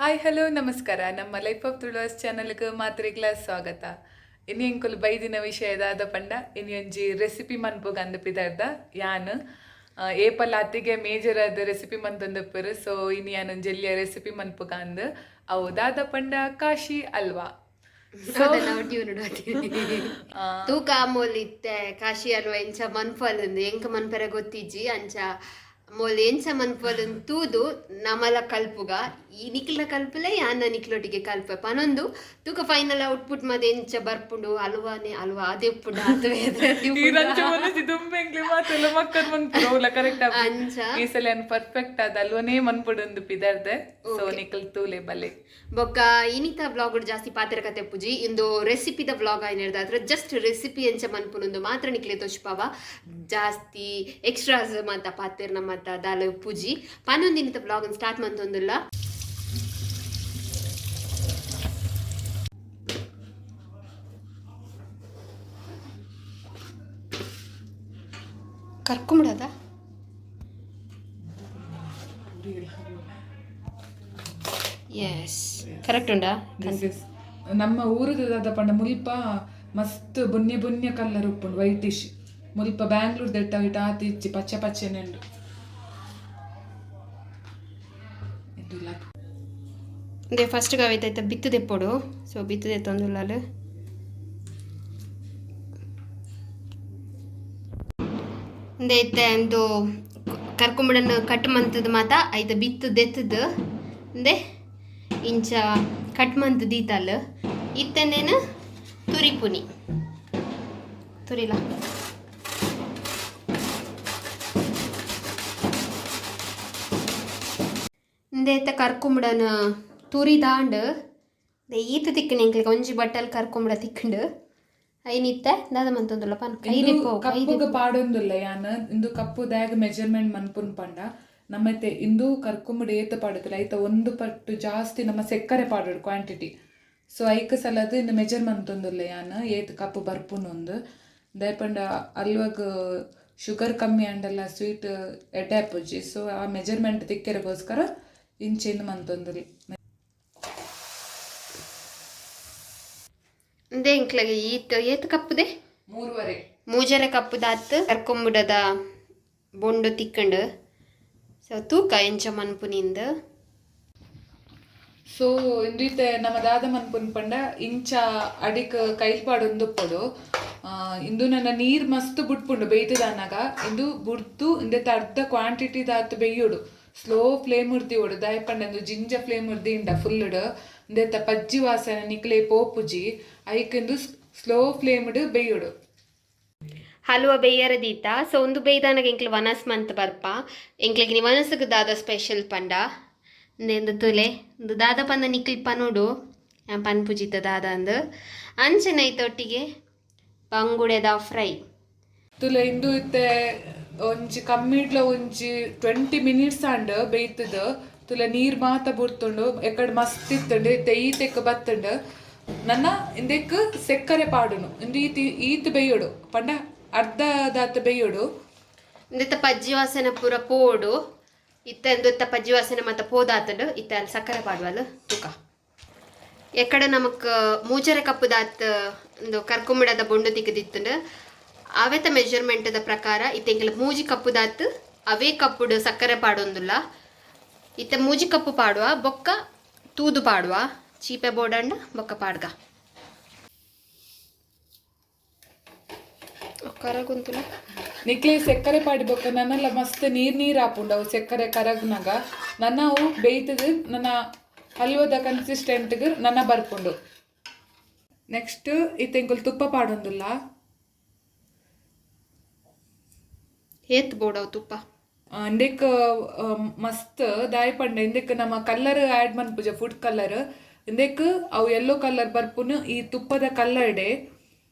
Hi hello ನಮಸ್ಕಾರ. ನಮ್ಮ life of Tuluvas ಚಾನಲ್ಗೆ ಮಾತ್ರೆಗ್ಲ ಸ್ವಾಗತ. ಇನಿ ಎಂಕುಲು ಬೈದಿನ ವಿಷಯ ದಾದ ಪಂಡ ಇನಿ ಒಂಜಿ ರೆಸಿಪಿ ಮನ್ಪುಗ ಅಂದಪಿದಾರ್ದ ಯಾನ್ ಏಪಲ್ ಅತ್ತಿಗೆ ಮೇಜರ್ ಆದ ರೆಸಿಪಿ ಮಂತೊಂದಪ್ಪರು. ಸೊ ಇನಿ ಯಾನ್ ಒಂಜಿ ಎಲ್ಯ ರೆಸಿಪಿ ಮನ್ಪುಗ ಅಂದ್ ಅವು ದಾದ ಪಂಡ ಕಾಶಿ ಅಲ್ವಾ. ತೂಕ ಮೋಲ್ ಇತ್ತೆ ಕಾಶಿ ಅಲ್ವಾ ಎಂಚ ಮನ್ಪಲ್ ಎಂಕ ಮನ್ಪೆರೆ ಗೊತ್ತಿಜ್ಜಿ ಅಂಚ ಮೋಲ್ ಎಂಚ ಮನ್ಪಲ್ ತೂದು ನಮಲ ಕಲ್ಪುಗ ಈ ನಿಕ್ಲ ಕಲ್ಪಲೆ ಯಾನ ನಿಕ್ಲೊಟ್ಟಿಗೆ ಕಲ್ಪ ಪನೊಂದು ತೂಕ ಫೈನಲ್ ಔಟ್ಪುಟ್ ಮದ ಎಂಚ ಬರ್ಪುಂಡು ಅಲ್ವಾನೆ ಅಲ್ವಾ ಅದೇ ಉಪ್ಪುಂಡು ಅಂಚ ಈ ಸಲ ಪರ್ಫೆಕ್ಟ್ ಆದ ಅಲ್ವನೇ ಮನ್ಪುಡೊಂದು ಪಿದರ್ದೆ. ಸೊ ನಿಕಲ್ ತೂಲೆ ಬಲೆ ಬೊಕ್ಕ ಇನಿತ ವ್ಲಾಗ್ ಜಾಸ್ತಿ ಪಾತ್ರ ಕತೆ ಪೂಜಿ ಇಂದು ರೆಸಿಪಿದ ವ್ಲಾಗ್ ಆಯ್ನಿರ್ದಾದ್ರೆ ಜಸ್ಟ್ ರೆಸಿಪಿ ಎಂಚ ಮನ್ಪುನೊಂದು ಮಾತ್ರ ನಿಕ್ಲೆ ತೋಚ್ಪಾವ ಜಾಸ್ತಿ ಎಕ್ಸ್ಟ್ರಾಸ್ ಮಾತ ಪಾತೆರ್ನ ಮಾತ ದಾಲ ಪೂಜಿ ಪನ್ನೊಂದು ಇನ್ನಿತ ವ್ಲಾಗ್ ಸ್ಟಾರ್ಟ್ ಮಂತೊಂದುಲ್ಲ. ಕರ್ಕೊಂಬಿಡದ ಎಸ್ ಕರೆಕ್ಟ್ ಉಂಡಾ? ನಮ್ಮ ಊರುದ ಪಂಡ ಮುಲ್ಪ ಮಸ್ತ್ ಬುನ್ಯ ಬುನ್ಯ ಕಲ್ಲರ್ ಉಪ್ಪುಂಡು ವೈಟಿಶ್. ಮುಲ್ಪ ಬ್ಯಾಂಗ್ಳೂರ್ ದೆಟ್ಟ ಇಟ ಆತಿ ಇಚ್ಚಿ ಪಚ್ಚೆ ಪಚ್ಚೆನೆ ಉಂಡು. ಅದೇ ಫಸ್ಟ್ ಐತೆ ಬಿತ್ತು ದೆಪ್ಪೊಡು. ಸೊ ಬಿತ್ತು ದೆತ್ತೊಂದುಲ್ಲಾಲ್ ಇಂದೆ ಇತ್ತೆ ಒಂದು ಕರ್ಕೊಂಬಿಡನ್ನು ಕಟ್ ಮಂತದ ಮಾತ ಐತ ಬಿತ್ತು ದೆತ್ತದು ಇಂದೆ ಇಂಚ ಕಟ್ ಮಂತ್ ದೀತಲ್ ಇತ್ತಂದೇನು ತುರಿಪುನಿ ತುರಿಲ. ಇಂದೆ ಇತ್ತೆ ಕರ್ಕೊಂಬಿಡನ ತುರಿ ದಾಂಡ್ ಈತ ತಿಕ್ಕಂಡು ಎಂಕ್ಲಿಗೆ ಒಂಜಿ ಬಟ್ಟಲ್ ಕರ್ಕೊಂಬಿಡ ತಿಕ್ಕಂಡು ಐನಿತ್ತೆ ದಾದ ಮಂತೊಂದುಲ್ಲ ಪನ್ ಕೈ ದೆಪ್ಪು ಕೈ ಕಪ್ಪುಗ ಪಾಡೊಂದುಲ್ಲ ಯಾನ್ ಇಂದು ಕಪ್ಪು ದಾಗ ಮೆಜರ್ಮೆಂಟ್ ಮನ್ಪುನ್ ಪಂಡ ನಮ್ಮತ್ತೆ ಇಂದು ಕರ್ಕೊಂಬಿಡ ಏತ ಪಾಡುತ್ತಿಲ್ಲ ಐತ ಒಂದು ಪಟ್ಟು ಜಾಸ್ತಿ ನಮ್ಮ ಸೆಕ್ಕರೆ ಪಾಡೋಡು ಕ್ವಾಂಟಿಟಿ. ಸೊ ಐಕ ಸಲದ ಇಂದು ಮೆಜರ್ ಮಂತೊಂದುಲ್ಲ ಯಾನ್ ಏತ್ ಕಪ್ಪು ಬರ್ಪುನೊಂದು ದಯಪಂಡ ಅಲ್ವಾಗ ಶುಗರ್ ಕಮ್ಮಿ ಅಂಡಲ್ಲ ಸ್ವೀಟ್ ಎಡ್ಡೆ ಆಪುಜಿ. ಸೊ ಆ ಮೆಜರ್ಮೆಂಟ್ ತಿಕ್ಕೆರಗೋಸ್ಕರ ಇಂಚೆಂದು ಮಂತೊಂದುಲ್ಲ. ಇಂದೆ ಎಂಕ್ಲಗೆ ಈತ್ ಏತ್ ಕಪ್ಪುದೆ ಮೂರುವರೆ ಮೂಜರೆ ಕಪ್ಪು ದಾತ್ ಕರ್ಕೊಂಬಿಡದ ಬೊಂಡು ತಿಕ್ಕಂಡು. ಸೊ ತೂಕ ಎಂಚ ಮನ್ಪುನಿಂದ. ಸೊ ಇಂದು ನಮ್ಮ ದಾದ ಮನ್ಪುನ್ ಪಂಡ ಇಂಚ ಅಡಿಕ್ ಕೈಲ್ ಪಾಡೊಂದುಪ್ಪೊಡು. ಇಂದು ನನ್ನ ನೀರ್ ಮಸ್ತ್ ಬುಡ್ಪುಂಡು ಬೇಯ್ತದಾನಾಗ ಇಂದು ಬುಡ್ದು ಇಂದೆತ ಅರ್ಧ ಕ್ವಾಂಟಿಟಿ ದಾತ್ ಬೇಯೋಡು. ಸ್ಲೋ ಫ್ಲೇಮ್ ಉರ್ದಿವೊಡು ದಾಯ ಪಂಡ ಇಂದು ಜಿಂಜ ಫ್ಲೇಮ್ ಉರ್ದಿಂಡ ಫುಲ್ಡ್ ಇಂದೆತ ಪಜ್ಜಿ ವಾಸನೆ ನಿಕ್ಲೆ ಪೋಪುಜಿ ಐಕ್ ಇಂದು ಸ್ಲೋ ಫ್ಲೇಮ್ಡ್ ಬೇಯೋಡು. ಹಲ್ವ ಬೇಯರ ದೀತ. ಸೊ ಒಂದು ಬೇಯ್ದಾನಾಗ ಎಂಕ್ಲೆ ವನಸ್ ಮಂತ್ ಬರ್ಪ ಎಂಕ್ಲೆಗ್ ನಿ ವನಸ್ಗ್ ದಾದ ಸ್ಪೆಷಲ್ ಪಂಡ ಇಂದೆಂದು ತುಲೆ ಇಂದು ದಾದ ಪಂದ ನಿಕ್ಲ್ ಪನೋಡು ಪನ್ಪುಜಿತ ದಾದ ಅಂದ್ ಅಂಚನೆ ಐತೊಟ್ಟಿಗೆ ಬಂಗುಡೆದ ಫ್ರೈ. ತುಲೆ ಇಂದು ಇತ್ತೆ ಒಂಜಿ ಕಮ್ಮಿಡ್ಲ ಒಂಜಿ 20 ಮಿನಿಟ್ಸ್ ಆಂಡ್ ಬೇಯ್ತದ. ತುಲೆ ನೀರ್ ಮಾತ ಬುಡ್ತುಂಡು ಎಕಡ್ ಮಸ್ತ್ ಇತ್ತುಂಡು ಇತ್ತೆ ಈತೆಕ್ ಬತ್ತುಂಡು ನನ್ನ ಇಂದೆಕ್ ಸೆಕ್ಕರೆ ಪಾಡುನು ಇಂದು ಈತ್ ಈತ್ ಬೇಯೋಡು ಪಂಡ ಅರ್ಧ ದಾತ್ ಬೇಯೋಡು. ಇಂದೆತ್ತ ಪಜ್ಜಿ ವಾಸನೆ ಪೂರ ಪೋಡು ಇತ್ತೆ ಇಂದೆತ್ತ ಪಜ್ಜಿ ವಾಸನೆ ಮಾತ ಪೋದಾತುಂಡು ಇತ್ತೆ ಅಲ್ಲಿ ಸಕ್ಕರೆ ಪಾಡುವಲ್ ತೂಕ ಎಕ್ಕಡ ನಮಕ್ ಮೂಜರೆ ಕಪ್ಪು ದಾತ್ ಇಂದು ಕರ್ಕೊಂಬಿಡದ ಬೊಂಡು ತಿಕ್ಕದಿತ್ತುಂಡು ಅವೆತ ಮೆಜರ್ಮೆಂಟ್ದ ಪ್ರಕಾರ ಇತ್ತೆ ಎಂಕಲ ಮೂಜಿ ಕಪ್ಪು ದಾತ್ ಅವೇ ಕಪ್ಪುಡು ಸಕ್ಕರೆ ಪಾಡೊಂದುಲ್ಲ. ಇತ್ತೆ ಮೂಜಿ ಕಪ್ಪು ಪಾಡುವ ಬೊಕ್ಕ ತೂದು ಪಾಡುವ ಚೀಪೆ ಬೋಡಂಡ ಬೊಕ್ಕ ಪಾಡ್ಗ ಕರಗುಂತುಲ. ನಿಕ್ಲೆ ಸೆಕ್ಕರೆ ಪಾಡಿ ಬೊಕ್ಕ ನನ್ನೆಲ್ಲ ಮಸ್ತ್ ನೀರ್ ನೀರ್ ಆಪುಂಡು ಅವು ಸೆಕ್ಕರೆ ಕರಗ್ನಾಗ ನನ್ನ ಅವು ಬೇಯ್ತದ ನನ್ನ ಹಲ್ವದ ಕನ್ಸಿಸ್ಟೆಂಟ್ಗ್ ನನ್ನ ಬರ್ಪುಂಡು. ನೆಕ್ಸ್ಟ್ ಇತ್ತೆ ಎಂಕುಲು ತುಪ್ಪ ಪಾಡೊಂದುಲ್ಲ. ಏತ್ ಬೋಡವು ತುಪ್ಪ ಇಂದೆಕ್ ಮಸ್ತ್ ದಾಯ ಪಂಡ ಇಂದೆಕ್ ನಮ್ಮ ಕಲ್ಲರ್ ಆ್ಯಡ್ ಮನ್ಪುಜ ಫುಡ್ ಕಲರ್ ಇಂದೆಕ್ ಅವು ಯೆಲ್ಲೋ ಕಲರ್ ಬರ್ಪುನು ಈ ತುಪ್ಪದ ಕಲ್ಲರ್ಡೆ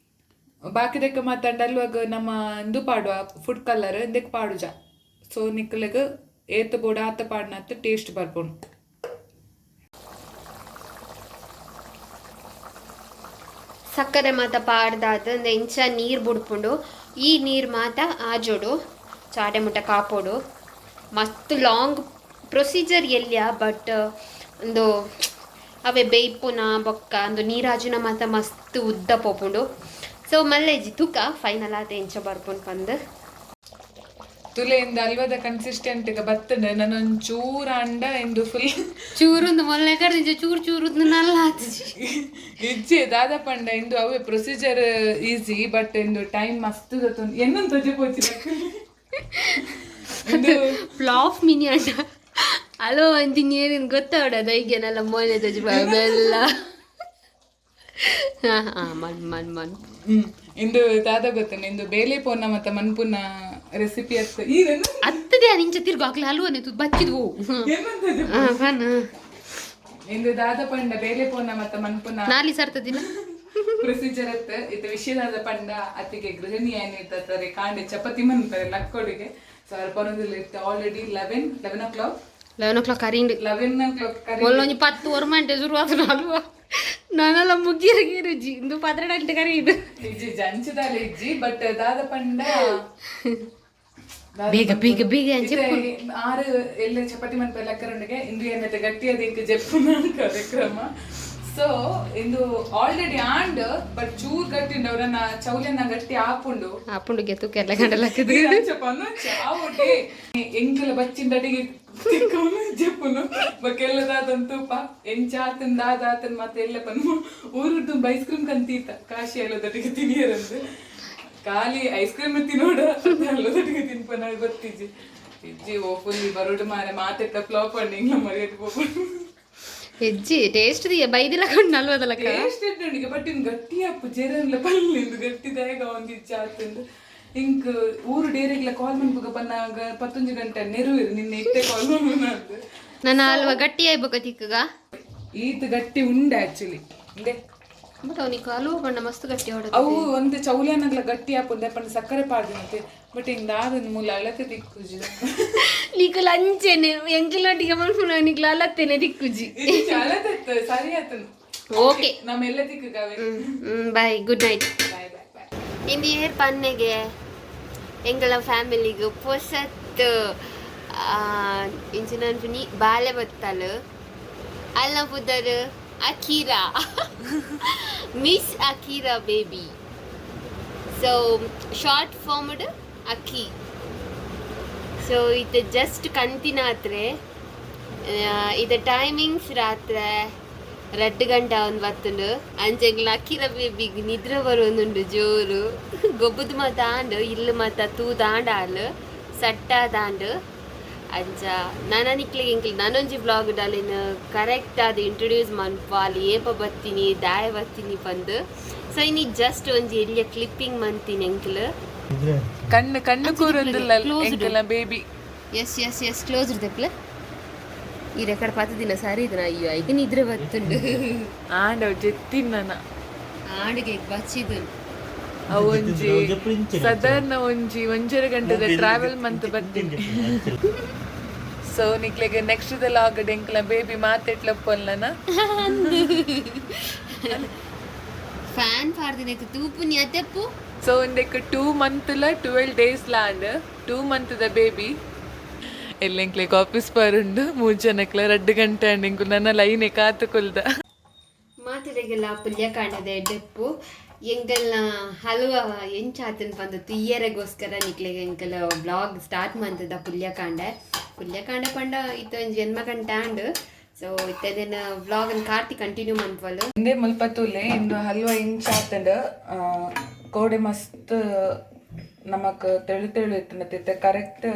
ಬಾಕಿದಕ್ಕೆ ಮಾತಾಂಡ ಅಲ್ವಾಗ ನಮ್ಮ ಇಂದು ಪಾಡುವ ಫುಡ್ ಕಲರ್ ಇಂದೆಕ್ ಪಾಡುಜ. ಸೊ ನಿಕ್ಲೆಗ್ ಏತ್ ಬೋಡ ಆತ ಪಾಡ್ನತ್ ಟೇಸ್ಟ್ ಬರ್ಪುಂಡು. ಸಕ್ಕರೆ ಮಾತ ಪಾಡ್ದಾದ್ ಇಂದ ಇಂಚ ನೀರು ಬುಡ್ಪುಂಡು ಈ ನೀರು ಮಾತ ಆಜೋಡು ಚಾಡೆ ಮುಟ್ಟ ಕಾಪೋಡು ಮಸ್ತ್ ಲಾಂಗ್ ಪ್ರೊಸೀಜರ್ ಎಲ್ಯ ಬಟ್ ಒಂದು ಅವೇ ಬೇಯ್ಪುನ ಬೊಕ್ಕ ಒಂದು ನೀರಾಜುನ ಮಾತ ಮಸ್ತ್ ಉದ್ದ ಪೋಪುಂಡು. ಸೊ ಮಲ್ಲೆಜಿ ತೂಕ ಫೈನಲ್ ಆದ ಎಂಚ ಬರ್ಪುಂಡು ಪಂದ್. ತುಲೆಯಿಂದ ಅಲ್ವದ ಕನ್ಸಿಸ್ಟೆಂಟ್ ಬತ್ತಂಡ ನಾನೊಂದು ಚೂರು ಅಂಡ ಎಂದು ಫುಲ್ ಚೂರುಂದು ಮೊನ್ನೆ ಕರ್ದಿಂಚ ಚೂರು ಚೂರು ನಲ್ಲ. ಇಜ್ಜೆ ದಾದ ಪಂಡ ಇಂದು ಅವೇ ಪ್ರೊಸೀಜರ್ ಈಸಿ ಬಟ್ ಇಂದು ಟೈಮ್ ಮಸ್ತ್ ಎನ್ನೊಂದು ತೊಜೆ ಪೋಚಿ ಇಂದು. ಫ್ಲಾಫ್ ಮಿನಿ ಅಂಡ ಅಲೋ ಅಂತೀನಿ, ಏನೇನು ಗೊತ್ತಾವಡ ದೈಗೆನೆಲ್ಲ ಮೋನೆ ತಜಿ ಬೆಲ್ಲ. ಹಾಂ ಹಾಂ ಮನ್ ಮನ್ ಮನ್. ಇಂದು ದಾದ ಗೊತ್ತೇನೆ, ಇಂದು ಬೇಲೆ ಪೋನ ಮತ್ತೆ ಮನ್ಪುನ ರೆಸಿಪಿ ಅತ್ತ ಈ ಅತ್ತದೆ ನಿಂಚ ತಿರ್ಗು ಹಾಕ್ಲಿ ಹಲ್ವನೆ ತು ಬಚ್ಚಿದ್ವು. ಎನ್ನೊಂದು ಇಂದು ದಾದ ಪಂಡ ಬೇಲೆ ಪೋನ ಮತ್ತೆ ಮನ್ಪುನ ನಾಲಿ ಸರ್ತದಿಲ್ಲ. ಪ್ರೊಸೀಜರ್ ಅತ್ತ ಇದು ವಿಷಯದಾದ ಪಂಡ ಅತ್ತಿಗೆ ಗೃಹಿಣಿ ಏನಿರ್ತಾರೆ, ಕಾಂಡೆ ಚಪಾತಿ ಮನ್ತಾರೆ ಲಕ್ಕೋಡಿಗೆ. ಸೊ ಅವ್ರ ಪೊನದಲ್ಲಿ ಇರ್ತೆ ಆಲ್ರೆಡಿ 11 o'clock. 11 o'clock ಕರಿಂಡು. 11 o'clock ಕರಿ. ಒಲ್ಲೊಂಜಿ ಪತ್ತು ಒರು ಮಂಟೆ ಶುರು ಆದ್ರು ಅಲ್ವಾ ನಾನೆಲ್ಲ ಮುಗಿಯರ ರುಜಿ ಇಂದು ಪದ್ರ ಗಂಟೆ ಕರಿ ಇದು. ಇಜ್ಜಿ ಜಂಚದಾಲ ಇಜ್ಜಿ, ಬಟ್ ದಾದ ಪಂಡ ಬೇಗ ಬೇಗ ಬೇಗ. ಇತ್ತೆ ಆರು ಎಲ್ಲ ಚಪಾತಿ ಮನ್ಪ ಲಕ್ಕರುಂಡಿಗೆ ಇಂದು ಏನೈತೆ ಗಟ್ಟಿಯಾದ ಇಂಕ್ ಜೆಪ್ಪುನ ಕಾರ್ಯಕ್ರಮ. ಸೊ ಇಂದು ಆಲ್ರೆಡಿ ಆಂಡ್ ಬಟ್ ಚೂರ್ ಗಟ್ಟಿ ಉಂಡು, ಅವ್ರನ್ನ ಚೌಲೆನ ಗಟ್ಟಿ ಆಪುಂಡು. ಆಪುಂಡು ಗೆತ್ತು ಕೆಲ್ಲ ಗಂಟೆ. ಎಂಕಲ ಬಚ್ಚಿನ ಅಡಿಗೆ ತಿಕ್ಕವನು ಜೆಪ್ಪುನು ಬಕ್ಕೆಲ್ಲದಾದಂತೂಪ ಎಂಚಾತನ್ ದಾದಾತನ್ ಮತ್ತೆ ಎಲ್ಲ ಪನ್ನು ಊರುದ್ದು ಐಸ್ ಕ್ರೀಮ್ ಕಂತೀತ ಕಾಶಿ ಎಲ್ಲದಟಿಗೆ ತಿನಿಯರಂದು ಖಾಲಿ ಐಸ್ ಕ್ರೀಮ್ ತಿನ್ನೋಡ ಎಲ್ಲದಟಿಗೆ ತಿನ್ಪನ ಗೊತ್ತಿಜ್ಜಿ ಇಜ್ಜಿ. ಓ ಫುಲ್ ಬರೋಡು ಮಾರೆ ಮಾತೆಟ್ಟ ಫ್ಲಾಪ್ ಅಂಡ್ ಇಂಗ್ಲ ಮರ್ಯಾದೆ ಹೋಗ್ಬೋದು. ಹೆಜ್ಜಿ ಟೇಸ್ಟ್ ದಿಯ ಬೈದಿಲ್ಲ ಕೊಂಡು ನಲ್ವದಲ್ಲ. ಟೇಸ್ಟ್ ಇದ್ದುಂಡಿಗೆ, ಬಟ್ ಇನ್ ಗಟ್ಟಿ ಅಪ್ಪು ಜೇರನ್ಲ ಪಲ್ಲಿಂದು ಗಟ್ಟಿ ದಾಯಗ ಒಂದು ಇಚ್ಛೆ ಆತಂದು. ಇಂಕ್ ಊರು ಡೇರೆಗ್ಲ ಕಾಲ್ ಮನ್ಪುಗ ಪನ್ನಾಗ ಪತ್ತೊಂಜಿ ಗಂಟೆ ನೆರುವಿರು ನಿನ್ನೆ ಇತ್ತೆ ಕಾಲ್ ಮನ್ಪುನಂದು. ನನ್ನ ಅಲ್ವಾ ಗಟ್ಟಿ ಆಯ್ಬೇಕ ತಿಕ್ಕಗ. ಈತ ಗಟ್ಟಿ ಉಂಡೆ ಆಕ್ಚುಲಿ ಇಂದೆ. ಬಟ್ ಅವನಿಗೆ ಹಲವು ಬಣ್ಣ ಮಸ್ತ್ ಗಟ್ಟಿ ಹೊಡ. ಅವು ಒಂದು ಚೌಲಿಯನ್ನಾಗ್ಲ ಗಟ್ಟಿ ಆಪುಂಡೆ ಪಂಡ ಸಕ್ಕರೆ ಪಾಡ್ದಿನತೆ, ಬಟ್ ಹಿಂಗ್ ದಾದೊಂದು ಮೂಲ ಅಳತೆ ದಿಕ್ಕುಜಿ. ನೀಕುಲ ಅಂಚೆನೆ ಎಂಕಲೊಟ್ಟಿಗೆ ಮನ್ಪುನ ನಿಕ್ಲ ಅಲತ್ತೇನೆ ದಿಕ್ಕುಜಿ. ಅಳತೆ ಸರಿ ಆತನು. ಓಕೆ. ನಮ್ಮೆಲ್ಲ ದಿಕ್ಕುಗಾವೆ. Bye, good night. Bye bye bye. ಇಂದು ಏರ್ ಪನ್ನೆಗೆ ಎಂಗಳ ಫ್ಯಾಮಿಲಿಗೆ ಪೊಸತ್ ಇಂಚಿನ ಅನ್ಪುನಿ ಬಾಲೆ ಬತ್ತಲು ಅಲ್ಲ ಪುದರ್ Akira, miss Akira baby, so short formed ಅಕ್ಕಿ. ಸೊ ಇದು ಜಸ್ಟ್ ಕಂತಿನಾತ್ರೆ ಇದು ಟೈಮಿಂಗ್ಸ್ ರಾತ್ರೆ ರಡ್ಡು ಗಂಟೆ ಒಂದು ಬತ್ತುಂಡು. ಅಂಚೆಂಗ್ಲ ಅಕ್ಕಿರ ಬೇಬಿಗ್ ನಿದ್ರೆ ಬರೋದುಂಡು ಜೋರು. ಗೊಬ್ಬದ ಮಾತ ಆಂಡು ಇಲ್ಲು ಮಾತ ತೂ ದಾಂಡ ಆಲು ಸಟ್ಟ ದಾಂಡು. ಅಂಚ ನಾನ ನಿಕ್ಲಿಗೆ ಎಂಕ್ಲು ನಾನೊಂಜಿ ಬ್ಲಾಗ್ ಡಾಲಿನ ಕರೆಕ್ಟ್ ಆದ್ ಇಂಟ್ರೊಡ್ಯೂಸ್ ಮನ್ಪಾಲ್ ಏಪ ಬತ್ತೀನಿ ದಾಯ ಬತ್ತೀನಿ ಪಂದು. ಸೊ ಇನಿ ಜಸ್ಟ್ ಒಂಜಿ ಎಲ್ಯ ಕ್ಲಿಪ್ಪಿಂಗ್ ಮಂತೀನಿ ಎಂಕ್ಲು. ಕಣ್ಣು ಕಣ್ಣು ಕೂರೊಂದಿಲ್ಲ ಎಂಕಲ baby. S S S, close ಇರ್ತಪ್ಲ. ಈ ರೆಕಾರ್ಡ್ ಪಾತ ದಿನ ಸಾರಿ ಇದನ್ನ. ಅಯ್ಯೋ, ಐಕ ನಿದ್ರೆ ಬತ್ತುಂಡು. ಆಂಡ್ ಅವು ಜೆತ್ತಿನ. ಆಂಡಿಗೆ ಬಚ್ಚಿದು. ಅವೊಂಜಿ ಸಾಧಾರಣ ಒಂಜಿ ಒಂಜರೆ ಗಂಟೆದ ಟ್ರಾವೆಲ್ ಮಂತ್ ಬರ್ತೀನಿ. ಸೊ ನಿಕ್ಲೆಗೆ ನೆಕ್ಸ್ಟ್ ಲಾಗ್ ಎಂಕ್ಲ ಬೇಬಿ ಮಾತೆಟ್ಲಪ್ಪಲ್ಲನ. ಫ್ಯಾನ್ ಪಾಡ್ದಿನ ತೂಪುನಿ ಅತೆಪ್ಪು. ಸೊ ಇಂದಕ್ಕೆ 2 ಮಂತ್ ಲ 12 ಡೇಸ್ ಲಾಂಡ್ 2 ಮಂತ್ the baby. ಎಲ್ಲ ಎಂಕ್ಲೆಗ್ ಆಫೀಸ್ ಪಾರುಂಡು ಮೂರು ಜನಕ್ಲ ರಡ್ಡು ಗಂಟೆ ಅಂಡ್ ಎಂಕು ನನ್ನ ಲೈನ್ ಕಾತು ಕೊಲ್ದ. ಮಾತೆರೆಗೆಲ್ಲ ಪುಲ್ಯ ಕಾಣದೆ ಡೆಪ್ಪು. ಎಂಕಲ್ನ ಹಲುವ ಎಂಚಾತನ್ ಪಂದು ತುಯ್ಯರೆಗೋಸ್ಕರ ನಿಕ್ಲೆಗೆ ಎಂಕಲ ಬ್ಲಾಗ್ ಸ್ಟಾರ್ಟ್ ಮಂತದ ಪುಲ್ಯಕಾಂಡೆ. ಪುಲ್ಯಕಾಂಡೆ ಪಂಡ ಇತ್ತ ಒಂಜಿ ಎನ್ಮ ಗಂಟೆ ಆಂಡ್. ಸೊ ಇತ್ತದನ್ನ ವ್ಲಾಗ್ ಕಾರ್ತಿ ಕಂಟಿನ್ಯೂ ಮನ್ಪಲು. ಇಂದೇ ಮುಲ್ಪ ತೂಲೆ, ಇಂದು ಹಲ್ವ ಇಂಚಾತಂಡ್. ಕೋಡೆ ಮಸ್ತ್ ನಮಕ್ ತೆಳು ತೆಳು ಇತ್ತಂಡ, ಕರೆಕ್ಟ್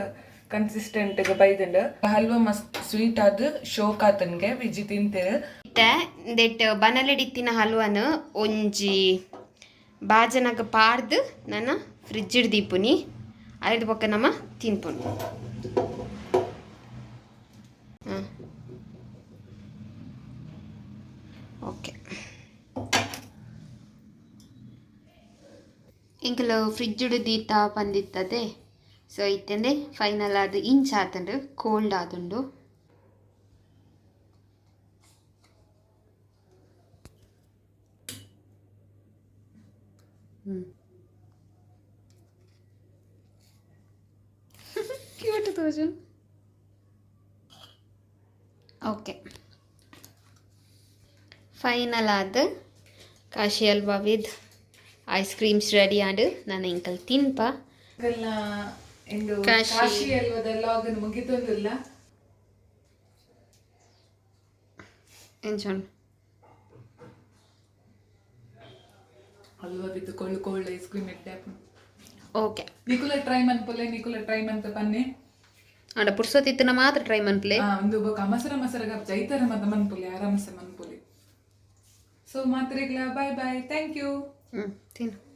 ಕನ್ಸಿಸ್ಟೆಂಟ್ ಬೈದಂಡ್. ಹಲ್ವ ಮಸ್ತ್ ಸ್ವೀಟ್ ಆದ್ ಶೋಕ್ ಆತನ್ಗೆ ವಿಜಿ ತಿಂತೇವೆ. ಇತ್ತೆ ಇಂದೆಟ್ ಬನಲೆಡಿತ್ತಿನ ಹಲ್ವನ್ ಒಂಜಿ ಬಾಜನಗ ಪಾರ್ದ್ ನನ ಫ್ರಿಜ್ ದೀಪುನಿ. ಐದು ಬೊಕ್ಕ ನಮ್ಮ ತಿನ್ಪುನಿ. ಹಾಂ, ಓಕೆ. ಎಂಕಲು ಫ್ರಿಜ್ ದೀತ ಪಂದಿತ್ತದೆ. ಸೊ ಇತ್ತಂದೆ ಫೈನಲ್ ಅದು ಇಂಚ್ ಆತಂಡು, ಕೋಲ್ಡ್ ಆದುಂಡು. ಕ್ಯೂಟ್ ತೋಜು. ಓಕೆ. ಫೈನಲ್ ಆದ್ Kashi halwa with ice creams ready and ನಾನು ಇಂಕಲ್ ತಿನ್ಪ. ಎಂಕಲ್ನ ಇಂದು ಕಾಶಿ. ಕಾಶಿ ಅಲ್ವದ ಲಾಗ್ ಮುಗಿತೊಂದುಲ್ಲ. ಎಂಚೋಣ? Halwa with cold cold ice cream ಎಡ್ಡೆ. ಓಕೆ. ನಿಕುಲ ಟ್ರೈ ಮನ್ಪುಲೆ, ನಿಕುಲ ಟ್ರೈ ಮಂತ ಪನ್ನೆ. ಆಂಡ ಪುರ್ಸೊತ್ತಿತ್ತಿನ ಮಾತ್ರ ಟ್ರೈ ಮನ್ಪುಲೆ. ಆ, ಒಂದು ಬೊಕ ಮಸರ ಮಸರಗ ಜೈತರ ಮತ ಮನ್ಪುಲೆ, ಆರಾಮ್ಸೆ ಮನ್ಪುಲೆ. ಸೊ ಮಾತ್ರೆಗ್ಲ ಬಾಯ್ ಬಾಯ್, thank you. ಹ್ಞೂ, ತಿನ್ನು.